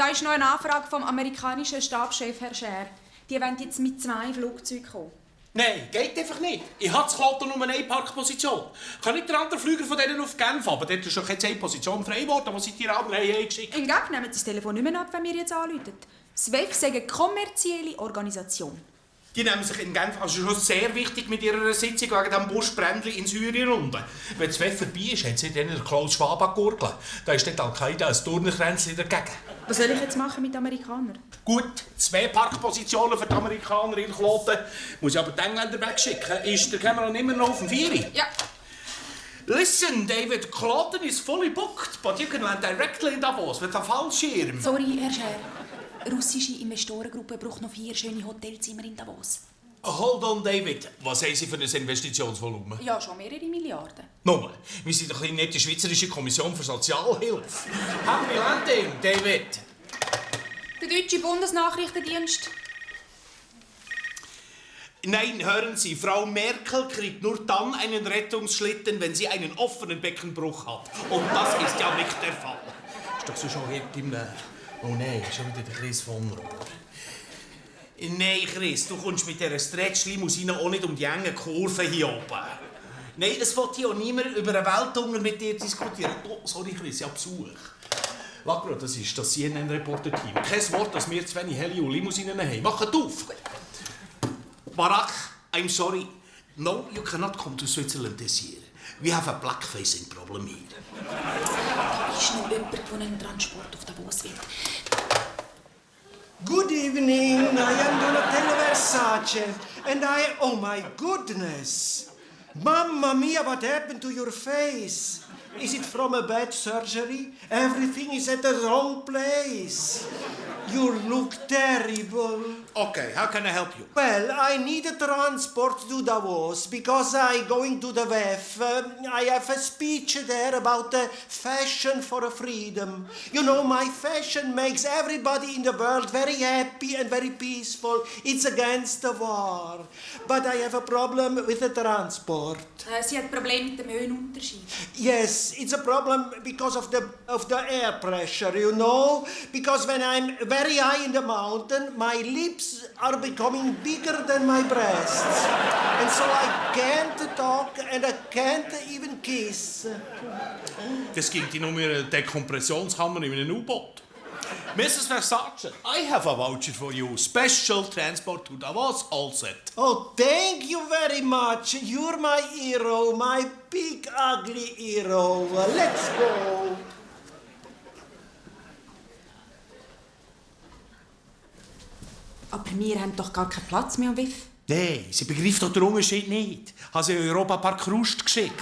Da ist noch eine Anfrage vom amerikanischen Stabschef, Herr Scher. Die wollen jetzt mit 2 Flugzeugen kommen. Nein, geht einfach nicht. Ich habe zu Kloten nur eine Parkposition. Kann nicht der andere Flüger von denen auf Genf, aber dort ist doch jetzt eine Position frei geworden, die sie dir alle eingeschickt haben. Hingegen nehmen Sie das Telefon nicht mehr ab, wenn wir jetzt anrufen. SWEF ist eine kommerzielle Organisation. Die nehmen sich in Genf also schon sehr wichtig mit ihrer Sitzung wegen dem Buschbrändli in Syrien runter. Wenn das WEF vorbei ist, haben sie den Klaus Schwab angegurgelt. Da ist dort Al-Qaida ein Turnerkränzchen dagegen. Was soll ich jetzt machen mit den Amerikanern? Gut, 2 Parkpositionen für die Amerikaner in Kloten. Muss ich aber die Engländer wegschicken. Ist der Cameron immer noch auf dem 4? Ja. Listen, David, Kloten is fully booked, but you can land directly in Davos with a Fallschirm. Sorry, Herr Scher. Russische Investorengruppe braucht noch 4 schöne Hotelzimmer in Davos. Hold on, David. Was haben Sie für ein Investitionsvolumen? Ja, schon mehrere Milliarden. Nur, wir sind doch nicht die Schweizerische Kommission für Sozialhilfe. Happy Landing, David. Der deutsche Bundesnachrichtendienst. Nein, hören Sie, Frau Merkel kriegt nur dann einen Rettungsschlitten, wenn sie einen offenen Beckenbruch hat. Und das ist ja nicht der Fall. Ist doch so schon hart im Leer. Oh nein, schon wieder der Chris von Rohr. Nein, Chris, du kommst mit dieser Stretch-Limousine auch nicht um die engen Kurven hier oben. Nein, es will hier auch niemand über einen Welthunger mit dir diskutieren. Oh, sorry, Chris, ich habe Besuch. Lagro, das ist das CNN-Reporter-Team. Kein Wort, dass wir zu wenig helle und Limousinen haben. Macht auf! Barack, I'm sorry. No, you cannot come to Switzerland this year. We have a blackfacing problem here. Ist noch jemand, der einen Transport auf Davos will? Good evening, I am Donatello Versace, and oh my goodness! Mamma mia, what happened to your face? Is it from a bad surgery? Everything is at the wrong place. You look terrible. Okay, how can I help you? Well, I need a transport to Davos because I going to the WEF. I have a speech there about the fashion for freedom. You know, my fashion makes everybody in the world very happy and very peaceful. It's against the war. But I have a problem with the transport. Sie hat Probleme mit dem Höhenunterschied. Yes, it's a problem because of the air pressure, you know? Because when I'm very high in the mountain, my lips are becoming bigger than my breasts. And so I can't talk and I can't even kiss. Das gibt nur eine Dekompressionskammer in einem U-Boot. Mrs. Versace, I have a voucher for you. Special transport to Davos, all set. Oh, thank you very much. You're my hero, my big ugly hero. Let's go. Aber wir haben doch gar keinen Platz mehr am WEF. Nein, sie begreift doch den Unterschied nicht. Hat sie Europapark Rust geschickt.